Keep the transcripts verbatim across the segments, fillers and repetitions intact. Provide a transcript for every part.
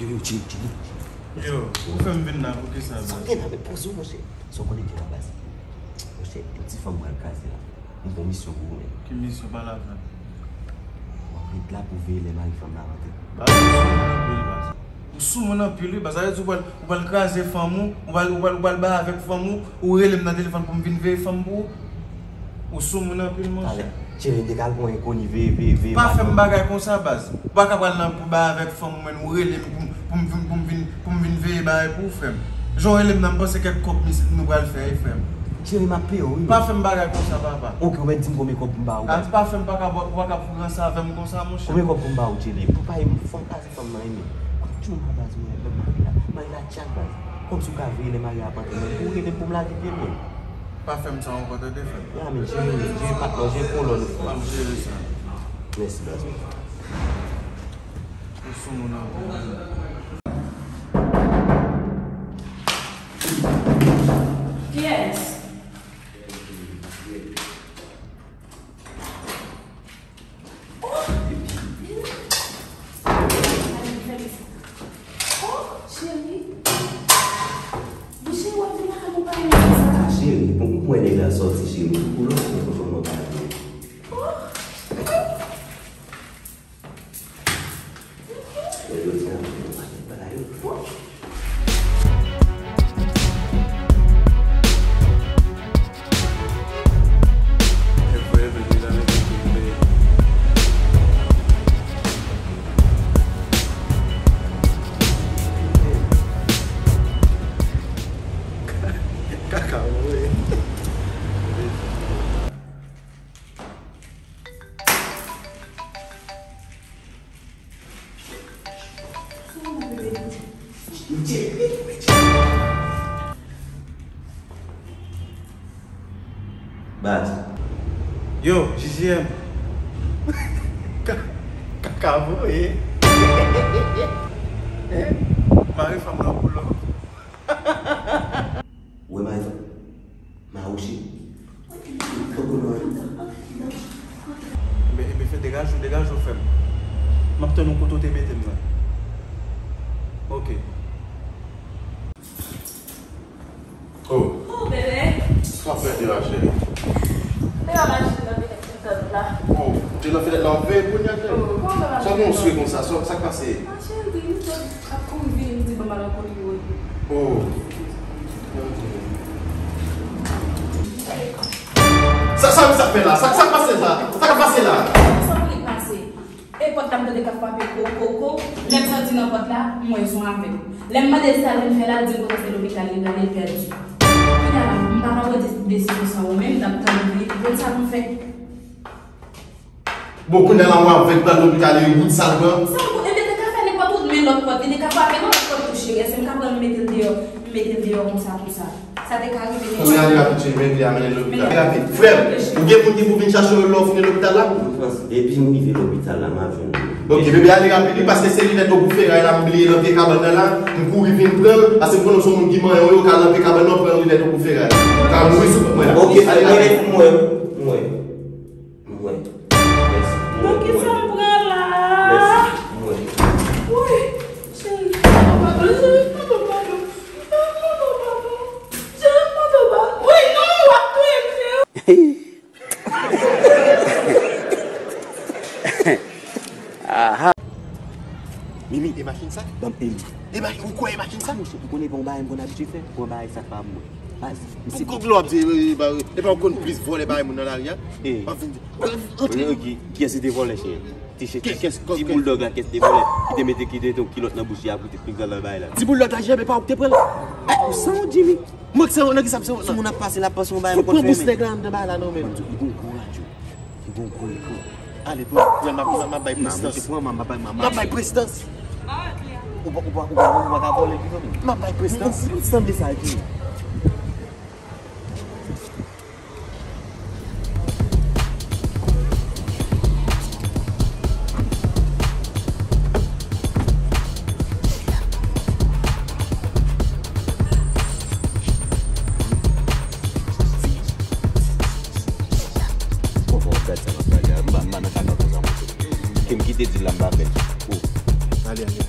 Yo, yo, Chili, Chili. Yo, ou fè m vin la pou kisa, baz? Sa w gen la, men poze w, monchè. Sa w konnen gen la, baz? Monchè, yon ti fanm pral kraze la. M gon misyon pou ou, men. Ki misyon? Pale avè m. W ap ret la pou veye lè mari fanm nan rantre. Baz, ou sou moun anpil, baz. Ou sou moun anpil, wi, baz. Sa vle di ou pral, ou pral kraze fanm ou, ou pral, ou pral, ou pral bay avèk fanm ou, ou rele m nan telefòn pou m vin veye fanm pou ou. Ou sou moun anpil, monchè. Talè, Chili, m te ka al pran enkoni, veye, veye, veye. Pa fè m bagay konsa, baz. Ou pa ka pral nan pou bay avèk fanm ou, men ou rele m pou m, pou m vin, pou m vin, pou m vin veye bagay pou ou, frè m. Jan w rele m nan, m panse kèk kòb misye nou pral fè, wi, frè m. Chili, m ap peye w, wi. Pa fè m bagay konsa, papa. Oke, ou mèt di m konbyen kòb pou m ba ou, baz. A, pa fè m, pa ka, ou pa ka pran sa avè m konsa, monchè. Konbyen kòb pou m ba ou, Chili? Pou pa, fò m pase fanm nan, wi, men. Kout jou m a, baz, mwen, mwen mari la. Mari la tchak, baz. Kòmsi w ka veye lè mari a ap antre, men pou w rele m pou m lage pye m, men. Pa fè m sa ankò, tande, frè m. Ya, men, jere, jere patnè w, jere kolòn ou, frè m. M ap jere sa. Mèsi, baz. Ou sou moun anpil. Kiyès? Oh, cheri. Bouche w ap vin lakay mwen pa renmen sa. Cheri, bon, mwen nèg la sòti, cheri. Pou lòt mwen konprann mwen pa renmen. Oh. Mwen jodi a, mwen pa gen bagay yo. Kaka, wi. Baz. Yo, J J M. Ka-, kaka voye. Mari fanm nan pou lòt. Ou wè mari fanm? Mawouchi. Poko non. Enben, enben, fè degaje w, degaje w, frè m. M ap tann ou kote w te mete m nan. Oke. Oh. Oh, bebe. Sa w ap fè de la, cheri? Degaje w, cheri, nan vin tann la. Oh, ou te nan fenèt la, w ap veye kounye a, cheri? Oh, kòman bagay yo? Sa w gen yon swe konsa, sa, sa k pase? Ah, cheri, m sot ap kouri vini, m di ban m al ankò. Oh. Sa, sa, sa fè la? Sa, sa pase la? Sa ka pase la? Sa pou li pase? E pòt la m tande k ap frape ko, ko, ko. Lè m soti nan pòt la, m wè l se yon avèg. Lè m mande l sa l vin fè la, l di m kote se lopital li prale, l pèdi. Kounye a la, m pa ka pran de-, desizyon san ou menm, m t ap tann ou vini pou konn sa pou m fè. Bon, kounye a la, w avèg pral lopital, e wout sa l pran? Sa m, ebyen, te ka fè nenpòt wout, men lòt pòt, li te ka frape nan lòt pòt tou, cheri. Èske m ka pran l, m mete l deyò, m mete l deyò konsa, konsa? Sa te ka rive, men. Kounye a, ale rapid, cheri, men ale, mennen l lopital. Ale rapid. Frè m, ou gen moun ki pou vin chache w lè w fini lopital la? Epi m rive lopital la, m ap jwenn ou. Ok, bebe, ale rapid, wi, paske se linèt Ogou Feray la, m bliye nan pye kabann nan la, m kouri vin pran l, paske m konnen w se yon moun ki manyen, w ka nan pye kabann nan, pran linèt Ogou Feray. Ou ka mouri sou kont mwen la. Ok, ale rapid. Mwen, mwen. Mwen. Mèsi. Bon, kisa m pran la? Mèsi. Mwen. Woy, cheri, padon, cheri, padon, padon. Padon, padon, padon. Cheri, padon, padon. Woy, non, w ap touye m, cheri. Aha. Mimi, e machin sa? Ban m peli. E machin, ou kwè e machin sa? Monchè, ou konnen e pa yon bagay m konn abitye fè. Pran bagay sa k pa mwen. Baz, misye. Pou lè w ap di, e, e, e pa w konn plis vòlè bagay moun nan lari a? E. W ap vin di, antre. Ki, kiyès ki te vòlè, cheri? Ti cheri, ti boulldog la, kiyès ki te vòlè? Ki te mete, ki te mete yon kilòt nan bouch li, ap koute pigran nan bagay la. Ti boulldog la, cheri, e pa ou ki te pran l? E, ou sanwont, Jimmy. Mwen ki sanwont, nan kisa m sanwont la? Sou moun ap pase, l ap panse yon bagay m konn fè, men. Fout pran bous nèg la anndan bagay la, non, men. Li gon gwo radyo. Li gon gwo ekran. Ale, pran, pran, m ap, m ap bay prestans. M ap bay prestans. Ou pa, ou pa, ou pa, ou pa ka vòlè pito, men. M ap bay prestans. Ou sanble sa, Jimmy. Bon, bon, gad sa m ap gade a. M pa, m pa nan kaka konsa, monchè. Ke m kite di l la, m pa fè l. Oh. Ale, ale.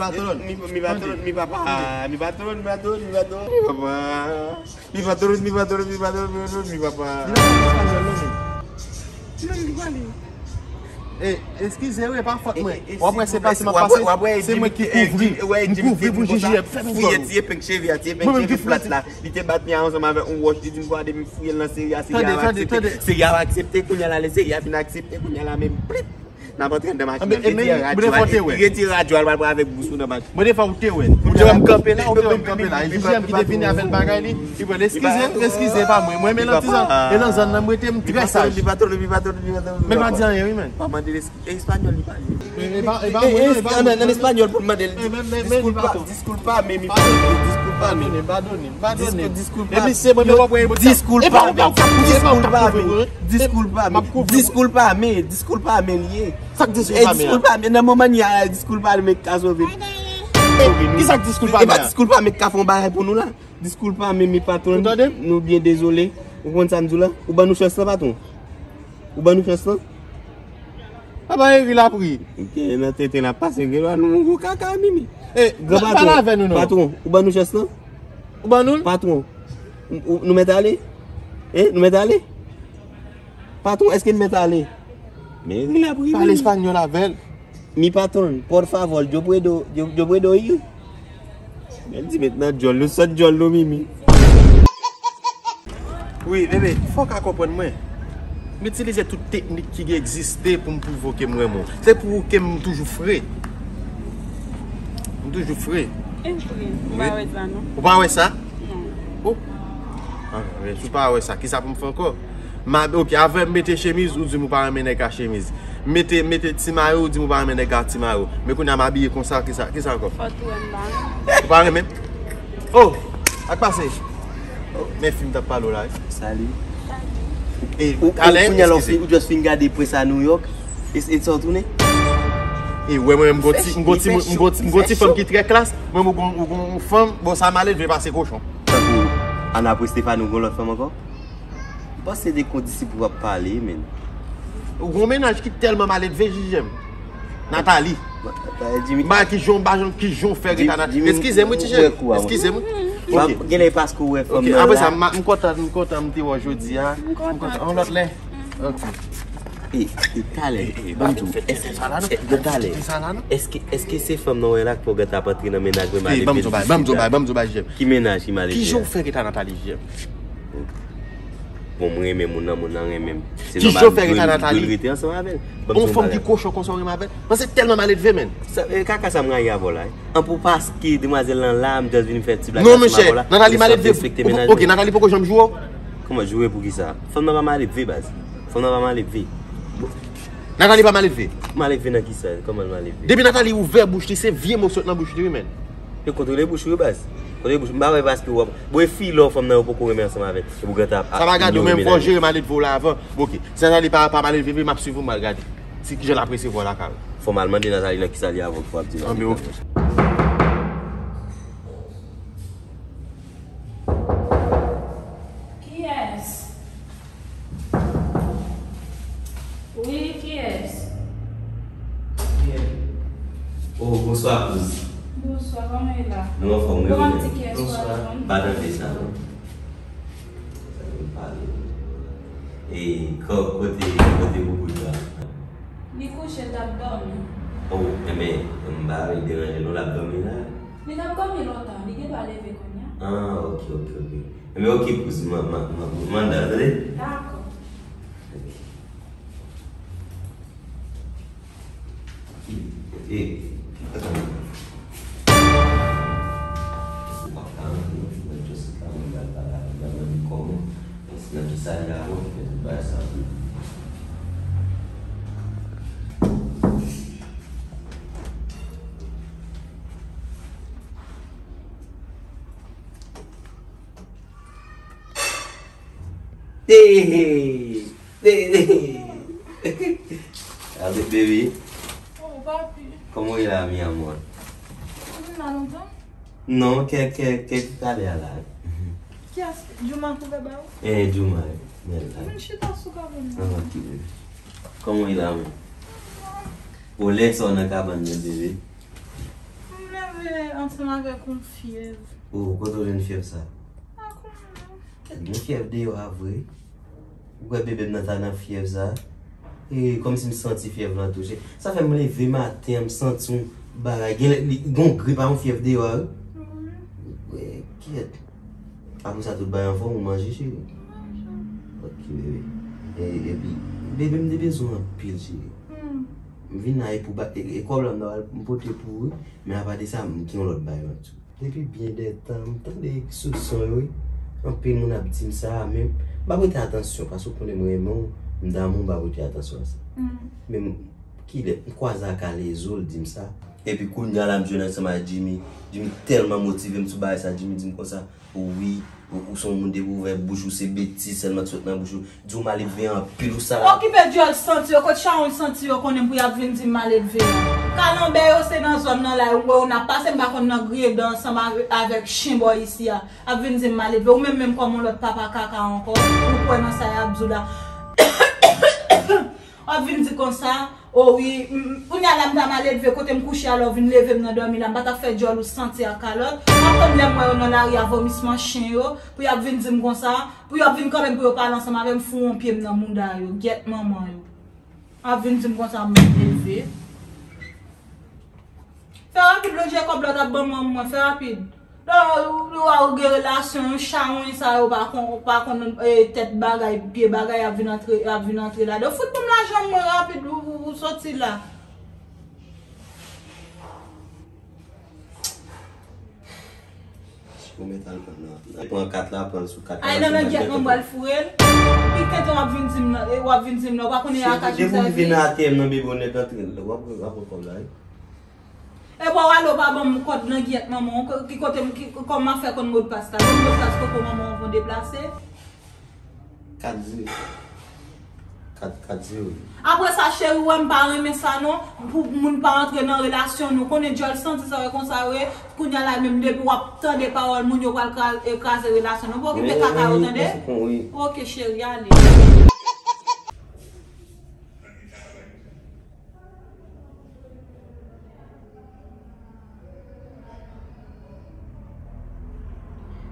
patrón. Mi, mi patrón, mi papá. Mi patrón, mi patrón, mi patrón, mi papá. Mi patrón, mi patrón, mi patrón, mi patrón, mi papá. Li pa pale espanyòl, non, men. Ti nèg li pale. E, eskize wi, e pa fòt mwen. W ap wè se pase m ap pase, se mwen ki kouvri. M kouvri pou Jiji fèmen djòl. Fouye ti epenk cheve a, ti epenk cheve plat la. Li te bat li ansanm avèk yon wòch, li di m gade m fouye l nan seri a, seri a pa aksepte. Seri a pa aksepte, kounye a la, lè seri a fin aksepte, kounye a la menm, plip! N ap antre anndan machin nan, retire radyo a, retire radyo a, l pral pran avèk bous ou nan machin. Mwen defwa ou te wè. Ou te wè m kanpe la, ou te wè m kanpe la. E Jiji a ki te vini avèk bagay li, li pral eskize, eskize pa mwen. Mwen, men nan ti zòn, e nan zòn nan, m rete m trè saj. Men pa di anyen, wi, men. Pa mande l eskize. E espanyòl li pale. E pa, e pa mwen, non, e pa mwen. An espanyòl pou l mande l. Disculpa, disculpame, mi padone, disculpame. Padone, padone, padone. Disculpa. E misye, mwen, mwen, mwen, disculpame. Disculpame. Disculpame. Disculpame, disculpame, li ye. Sa k disculpame a? Disculpame, nan moman ni a, disculpame ka sove. Ki sa k disculpame a? E pa disculpame ka fè yon bagay pou nou la. Disculpame, mi patron. Ou tande? Nou byen dezole. Ou konn sa m di w la? Ou ban nou chans lan, patron. Ou ban nou chans lan? Papa Eri l ap ri. Ok, nan tenten l ap pase, gen lwa nou gwo kaka, mimi. E, gran patron, pale avè nou, non. Patron, ou ban nou chans lan? Ou ban nou l? Patron, ou, ou, nou mèt ale? E, nou mèt ale? Patron, èske n mèt ale? Men Eri l ap ri, mimi. Pale espanyòl avè l. Mi patrón, por favor, yo puedo, yo, yo puedo ir? Men l di met nan djòl nou, sòt djòl nou, mimi. Wi, bebe, fò w ka konprann mwen. M itilize tout teknik ki egziste pou m pwouve w ke m renmen w. Se pou ou ke m toujou fre. M toujou fre. E vre, m pa wè sa, non. Ou pa wè sa? Non. Oh. Ah, men si w pa wè sa, kisa pou m fè ankò? M ab-, ok, avè m mete chemiz, ou di m ou pa renmen nèg a chemiz. Mete, mete ti mayo, ou di m ou pa renmen nèg a ti mayo. Men kounye a m abiye konsa, kisa, kisa ankò? Fò tou wè m pa renmen. Ou pa renmen? Oh! Sa k pase? Oh, men fi m t ap pale w la, wi. Salut. E, ou, ou, talè, kounye a la, ou eskize. Ou just fin gade Prince a New York? E, e sa w tounen? E, wè, mwen, m gon ti, m gon ti, m gon ti, m gon ti fanm ki trè klas. Mwen, m gon, m gon yon fanm, bon, sa maledve pase kochon. Tankou Ana Prestefano, gon lòt fanm ankò? M panse de kondisip w ap pale, men. Ou gon mennaj ki tèlman maledve, Jijèm. Nathalie. Ba, Jimmy. Ba, ki jan, ba, jan, ki jan w fè ret a Nathalie. Eskize m, wi, ti cheri. Eskize m, wi. Ok. Genlè paske w wè fanm nan la. Ok, apre sa, m, m kontan, m kontan m te wè w jodi a. M kontan. Yon lòt lè. Ok. E, e, talè, ban m di w, èske, talè, èske, èske se fanm nan w wè la k fè w gentan ap antre nan mennaj mwen maledve? Ban m di w bagay, ban m di w bagay, ban m di w bagay, Jijèm. Ki mennaj ki maledve? Ki jan w fè ret a Nathalie, Jijèm? Bon, mwen renmen moun nan, moun nan renmen m. Se nòmal, m dwe, m dwe rete ansanm avè l. Yon fanm ki kochon konsa w renmen avè l? Paske tèlman maledve, men. Sa, e, kaka sa m rayi avè w la, wi. An pou paske demwazèl lan la, m just vin fè ti blag ansanm avè w la. Non, monchè, Nathalie maledve. Ok, Nathalie poko janm joure w? Kòman joure pou kisa? Fanm nan pa maledve, baz. Fanm nan pa maledve. Nathalie pa maledve? Maledve nan kisa? Kòman l maledve? Depi Nathalie ouvè bouch li, se vye mo sot nan bouch li, wi, men. Yo kontwole bouch ou, wi, baz. Kontwole bouch ou. M pa wè paske w ap, bon, e fi lò fanm nan yo poko renmen ansanm avè l. Epi w gentan ap, ap inyore mennaj li. Sa pa gade w menm, fò w jere maledve w la avan. Bon, ok. Si Nathalie pa, pa maledve vre, m ap swiv ou, m al gade. Si kijan l ap resevwa lakay ou. Fò m al mande Nathalie nan kisa li ye avan pou w ap di m. Anben, ok. Kiyès? Wi, kiyès? Kiyès? Oh, bonswa, kouz. Bonswa, kòman w ye la? Nou anfòm, wi, ou menm? Kòman m di kiyès ou a reponn? Pa tande sa, non. Sa nou pale. E, ko-, kote, kote Boubou la? Li kouche, l t ap dòmi. Oh, enben, m pa vle deranje non, l ap dòmi la. Li t ap dòmi lontan, li gen dwa leve kounye a. Ah, ok, ok, ok. Enben, ok, kouz, m, m, m, m ann dan, tande? Dakò. Ok. E, atann. Ou pa ka antre, mwen just ka mwen al pale avèk madanm li kòman. Nan ki sa li a wè, fè tout bagay sa pou. Hey, hey, hey. Alo, bebe. Oh, papi. Kòman w ye la, mi amor? Ou vin la lontan? Non, kèk, kèk, kèk talè a la. Kiyès? Jouma kouvè ba ou? Eh, Jouma, bèl la. Vin chita sou kabann nan. Ah, ok, bebe. Kòman w ye la, menm? Ou lè sa w nan kabann nan, bebe? M leve ansanm avèk yon fyèv. Oh, kote w jwenn fyèv sa? Pa konnen. Gen fyèv deyò a vre. Ou kwè bebe m nan ta nan fyèv sa? E kòmsi m santi fyèv lan touche. Sa fè m leve maten an, m santi yon bagay. Gen lè li gon grip a yon fyèv deyò a, wi. Wi. Wi, kyèt. Apre sa, tout bagay anfòm, ou manje, cheri? Ok, bebe. E, epi, bebe, m te bezwen w anpil, cheri. M vin la e pou ba-, e, e kòb la m ta pral m pote pou ou, wi. Men apa de sa, m gen yon lòt bagay antou. Depi byen dè tan, m tande sou son yo, wi. Anpil moun ap di m sa, men m pa prete atansyon, paske w konnen m renmen w, m damou, m pa prete atansyon a sa. Men m, kilè, m kwaze ak Alezo, l di m sa. Epi kounye a la, m jwenn ansanm ak Jimmy. Jimmy tèlman motive m sou bagay sa, Jimmy di m konsa, wi, ou, ou se yon moun depi w ouvè bouch ou, se betiz sèlman k sot nan bouch ou. Di w maledve anpil ou sa. Okipe dyòl santi yo, kot chawony santi yo konnen pou y ap vin di m maledve. Kalanbè yo se nan zòn nan la yo, m wè yo n ap pase, m pa konn nan griye dan ansanm ave-, avèk chen bò isi a. Ap vin di m maledve. Ou menm menm kòm yon lòt papa kaka ankò, ou kwè nan sa y ap di w la. W ap vin di konsa, o wi, m, m, kounye a la m ta maledve, kote m kouche a la w vin leve m nan dòmi la, m pa t ap fè dyòl ou santi ak kalòt. W ap tann lè m wè yo nan lari a vomisman chen yo, pou y ap vin di m konsa, pou y ap vin kanmenm pou yo pale ansanm avè m, foure yon pye m nan mouda yo, gyèt manman yo. W ap vin di m konsa m maledve. Fè rapid, lonje kòb la w t ap ban m an, mwen, fè rapid. Lè w, lè w gen relasyon, chawony sa yo pa konn, pa konn, eh, tèt bagay, pye bagay ap vin antre, ap vin antre ladan. Fout ban m lajan mwen rapid, ou, ou, ou soti la. Si w mèt al pran nan, pran kat la, pran l sou kat la. Ay, nan langyèt mwen, m pral foure l. Pi tenten w ap vin di m nan, eh, w ap vin di m nan, w pa konnen a ka chita vini. Depi w rive nan A T M nan, bebe, w nèk antre l, w ap, w ap pran kòb la, wi. E bò w ale w pa ban m kòd langyèt manman w, ki kote m, ki, kòman m ap fè konn modpas la? Ban m modpas koko manman w pou deplase. Kat zewo. Kat, kat zewo. Apre sa, cheri, w wè m pa renmen sa non, pou moun pa antre nan relasyon nou. Konnen dyòl santi sa w wè konsa yo ye, kounye a la menm depi w ap tande pawòl moun yo pral kra-, e, kraze relasyon nou. Pa okipe kaka yo, tande? Oke, cheri, ale.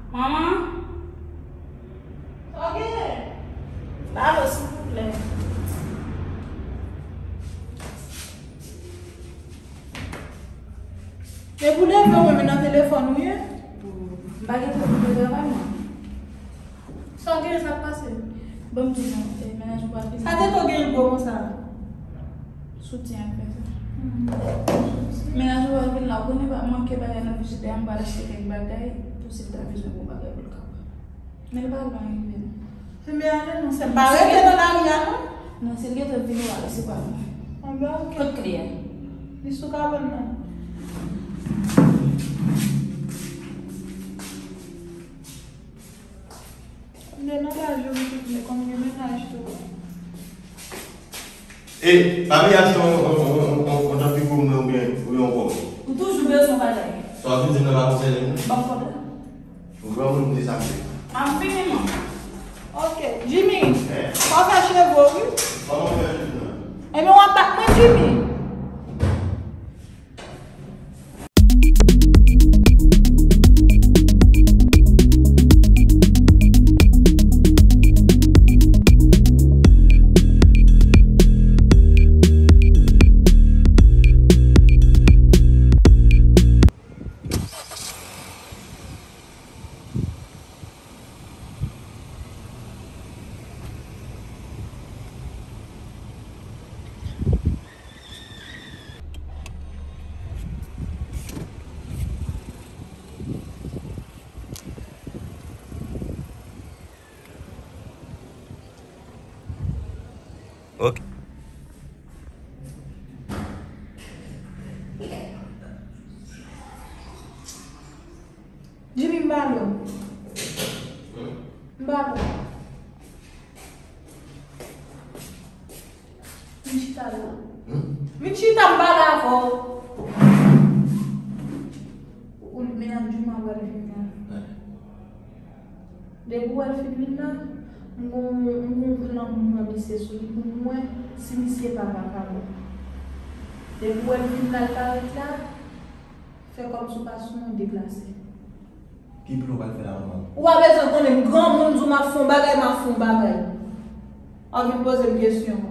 Manman? Sa w genyen? Ba yo, silvouplè. Depi w leve, w menm nan telefòn ou ye? M pa gen telefòn nan travay, mwen. Sa w genyen, sa k pase? Ban m di nou, eh, mennaj ou pral vin. Sa tete w genyen gwo konsa? Soutyen ak fè sa. Mennaj ou pral vin la, ou konnen pa manke bagay nan frijidè a, m pral achte kèk bagay pou si l ta bezwen bon bagay pou l ka pran. Men l pa lwen rive non. Enben ale non, sè m pa rete nan lari a non. Non, si l gentan vini, w a resevwa mwen. Enben, ok. Kot kle a? Li sou kabann nan. M te nan laj yo, m te vle konn gen mennaj tou. E, pa bliye achte yon, yon, yon, yon, yon tanpi pou mwen oubyen, oubyen yon kòb. Ou toujou bezwen bagay. Sa w ap vin di m nan pa konsène m? Ban m kòb la. Ou granmoun, m di sa m vle. A, m fini, man. Ok, Jimmy, fò w fè cheve w, wi. Kòman w fè cheve nan? Ebyen, w ap bat mwen, Jimmy. Ok. Jimmy, m ba l ou. M ba l ou. Vin chita la. Vin chita, m pale avè w. Ou li mennaj Jouma pral vin la. Depi w wè l fin vin la, m gon, m gon plan pou m pran misye sou li pou m wè si misye pa vakabon. Depi w wè l vin la, l parèt la, fè kòmsi w pa sou yon deplase. Ki plan w pral fè la, manman? Ou pa bezwen konnen, m granmoun, di w m ap fè yon bagay, m ap fè yon bagay. W ap vin poze m kesyon.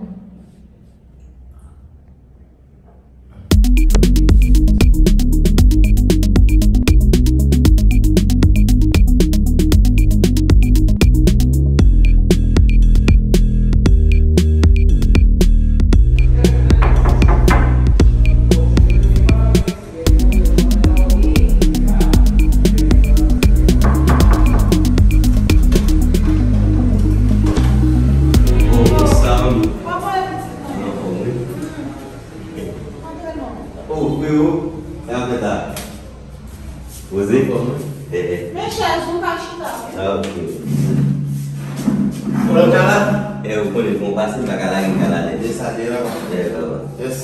Oh, freo, sa fè ta. Poze. Eh, eh. Men chèz ou ka chita. Ah, ok. Ou nan ka la? Eh, ou konnen fè yon pase, m pa ka lage m ka la nèt. Yes, I dey la. Eh, baba. Yes.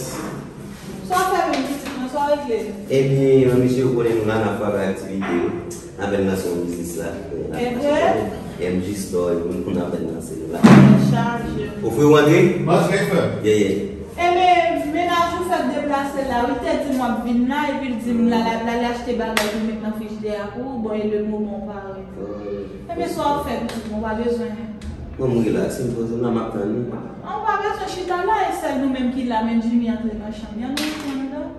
Sa w fè menm pitit mwen, sa w regle? Ebyen, mesye, ou konnen nou la, n ap frape aktivite yo. N ap vin lanse yon biznis la. Ebyen? M jis dò, nou, nou n ap vin lanse nou la. Chaje. Ou frè, ou antre? M antre, frè. Yeah, yeah. Ebyen, mennaj ou fèk deplase la, wi, te di m w ap vin la, epi l di m l al, l al achte bagay pou met nan frijidè a pou ou, bon, e le moman ou pa rete. Ebyen, sa w ap fè, pitit mwen, ou pa bezwen. Bon, m relaks, m poze m la, m ap tann ou. An, ou pa bezwen chita la, e sèl nou menm ki la, men Jimmy antre nan chanm li, ann nou antre anndan.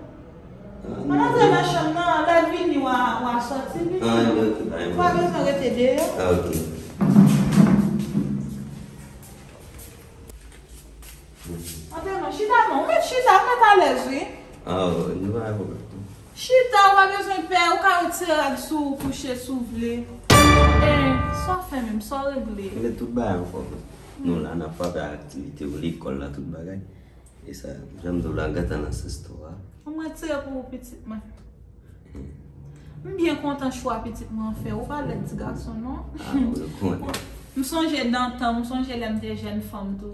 Ann antre nan chanm nan, lè l vini, w a, w a sòti, vini. Ou pa bezwen rete deyò. Ah, ok. Antre non, chita non, ou mèt chita, ou mèt alèz, wi. Ah, nou pa gen pwoblèm. Chita, ou pa bezwen pè, ou ka retire rad sou ou, kouche si w vle. Eh, sa w fè menm, sa w regle? Men tout bagay anfòm. Nou la, n ap frape ak aktivite yo, lekòl la, tout bagay. E sa, jan m di w la, m gentan nan sistwa a. Mwen tire pou ou, pitit mwen. M byen kontan chwa pitit mwen fè. Ou pa lèd ti gason, non. Ah, ou konnen. M sonje dan tan, m sonje lè m te jèn fanm tou.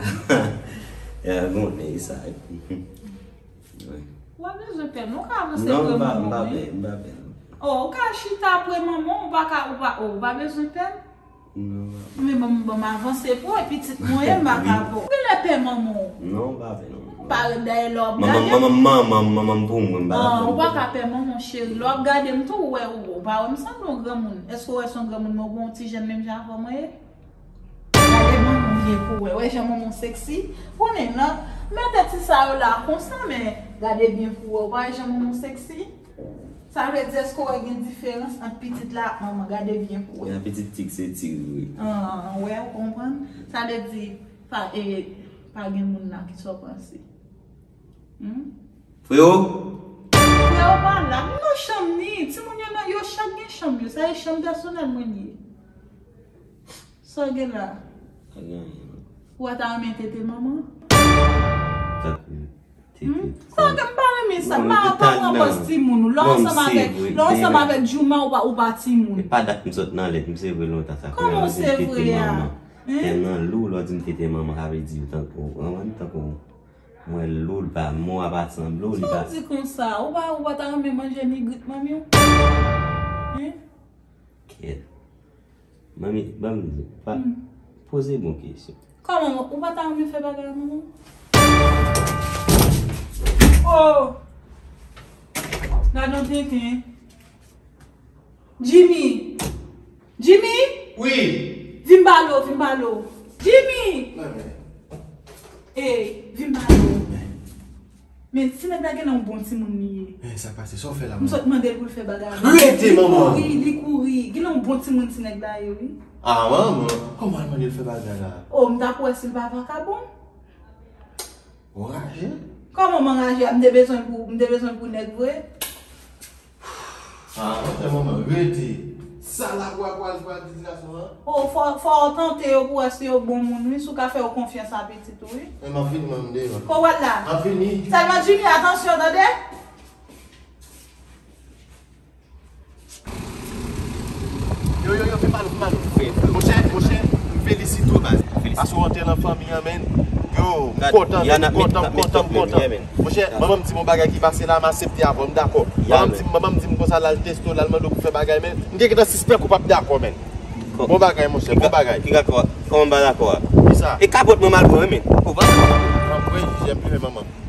Ya, konnen sa. Wi. Ou pa bezwen pè, non, ou ka avanse pre manman w, wi. Non, m pa, m pa pè, m pa pè, non. Oh, ou ka chita pre manman w, ou pa ka, ou pa, oh, ou pa bezwen pè. Non. Men ban m, ban m avanse pou ou, e pitit mwen ye, m pa ka pè w. Ou genlè pè manman w. Non, m pa pè, non. Ou pa ret dèyè lè w ap gade m. Manman, manman, manman, manman m pou mwen, m pa pè. Ah, ou pa ka pè manman w, cheri. Lè w ap gade m tou, ou wè, ou, ou pa wè m sanble yon granmoun. Èske w wè se yon granmoun mwen, ou pa yon ti jèn menm jan avè mwen ye? Gade manman w byen pou wè. Wè jan manman w sexy? Konnen nan, mete ti sa yo la konsa, men gade byen pou wè. Ou pa wè jan manman w sexy? Sa vle di, èske w wè gen diferans ant pitit la ak manman? Gade byen pou wè. Ya, pitit tik se ti wi. Ah, wè, ou konprann? Sa vle di, pa, e, pa gen moun la, kisa w panse? Hmm? Freo? Freo pa la. M nan chanm ni. Timoun yo nan, yo chak gen chanm yo. Sa e chanm pèsonèl mwen li ye. Sa w gen la? Pa gen anyen, non. Ou pa ta renmen tete manman? Tankou tete. Hmm? Sa w gen, m pa renmen sa. M pa, pa pran pòz timoun ou. Lè w ansanm avèk, lè w ansanm avèk Jouma, ou pa, ou pa timoun. E pa dat m sot nan lèt, m se vre lontan sa. Kòman w se vre a? Tèlman lou, lè w di m tete manman, sa vle di tankou, ou konprann, tankou mwen lou, li pa, mo a pa sanble w, li pa. Sa w di konsa? Ou pa, ou pa ta renmen manje migrit manmi w? Hein? Kèt. Manmi, ban m di, pa, poze bon kesyon. Kòman, ou pa ta renmen fè bagay ak manman w? Oh! Gad yon tenten. Jimmy! Jimmy! Wi! Vin m pale w, vin m pale w. Jimmy! Mwen menm. Ey, vin m pale w. Men ti nèg la genlè yon bon timoun li ye. Men sa k pase, sa w fè la, manman? M sot mande l pou l fè bagay avè m. Rete, manman! Li kouri, li kouri. Genlè yon bon timoun ti nèg la ye, wi. Ah, manman, kòman w al mande l fè bagay la? Oh, m t ap wè si l pa vakabon. Ou anraje? Kòman m anraje a? M te bezwen pou, m te bezwen pou nèg vre. Ah, ok, manman, rete. Sa la pou al pou al pou al di gason an. O, fò, fò w tante yo pou wè si yo bon moun, wi, si w ka fè yo konfyans a pitit ou, wi. Men m ap vini, mwen, m deyò. Ko w al la? M ap vini. Sèlman Jimmy, atansyon, tande? Yo, yo, yo, fè pa nou, fè pa nou. Monchè, monchè, m felisite w, baz. Paske w antre nan fanmi an, men. Yo, m kontan, men, m kontan, m kontan, m kontan. Monchè, manman m di m yon bagay ki pase la, m aksepte avè w, m dakò. Manman m di m, manman m di m konsa, l al teste w, l al mande w pou fè bagay, men. M te gentan sispèk ou p ap dakò, men. Bon bagay, monchè, bon bagay. Ki dakò? Kòman m pa dakò a? Kisa? E kapòt mwen m al pran, men. Ou pa? Anmwey, jèm plimen manman m.